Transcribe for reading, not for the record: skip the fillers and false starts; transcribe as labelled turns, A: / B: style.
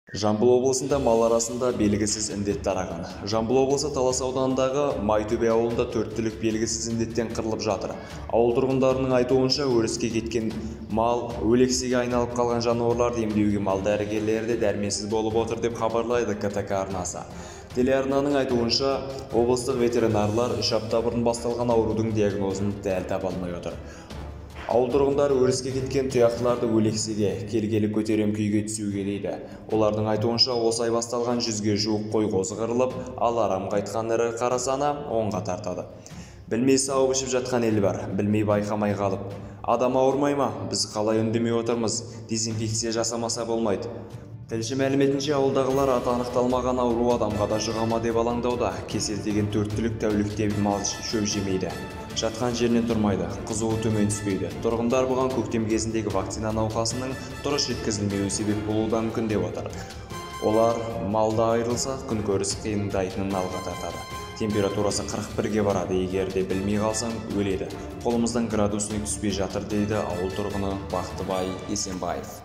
A: Жамбыл облысында мал арасында белгісіз індет тараған. Жамбыл облысы Талас ауданындағы Майтөбе ауылында төрт түлік белгісіз індеттен қырылып жатыр. Ауыл тұрғындарының айтуынша, өріске кеткен мал өлексеге айналып қалған жануарларды емдеуге мал дәрігерлері де дәрменсіз болып отыр деп хабарлайды КТК арнасы. Телеарнаның айтуынша, облыстық ветеринарлар 3 апта бұрын басталған аурудың диагнозын дәл таба алмай отыр. Ауыл тұрғындары өріске кеткен тұяқтыларды өлексеге, келгелі көтерем күйге түсуге дейді. Олардың айтуынша, осы ай басталған 100-ге жуық қой-қозы қырылып, ал арам қайтқан ірі қара саны 10-ға тартады. Білмей сауып ішіп жатқан ел бар, білмей байқамай қалып. Адам ауырмай ма? Біз қалай үндемей отырмыз? Дезинфекция жасамаса болмайды. Тілші мәліметінше, ауылдағылар аты анықталмаған ауру адамға да жұға ма деп алаңдауда. Кесел деген төрт түлік тәулікте мал шөп жемейді. Жатқан жерінен тұрмайды, қызуы төмен түспейді. Тұрғындар бұған көктем кезіндегі вакцина науқасының дұрыс жеткізілмеуі себеп болуы да мүмкін деп отыр. Олар малда айырылса, күнкөріс қиындайтынын алға тартады. Температурасы 41-ге барады, егер де білмей қалсаң, өледі. Қолымыздан градусник түспей жатыр, дейді ауыл тұрғыны Бақтыбай Есенбаев.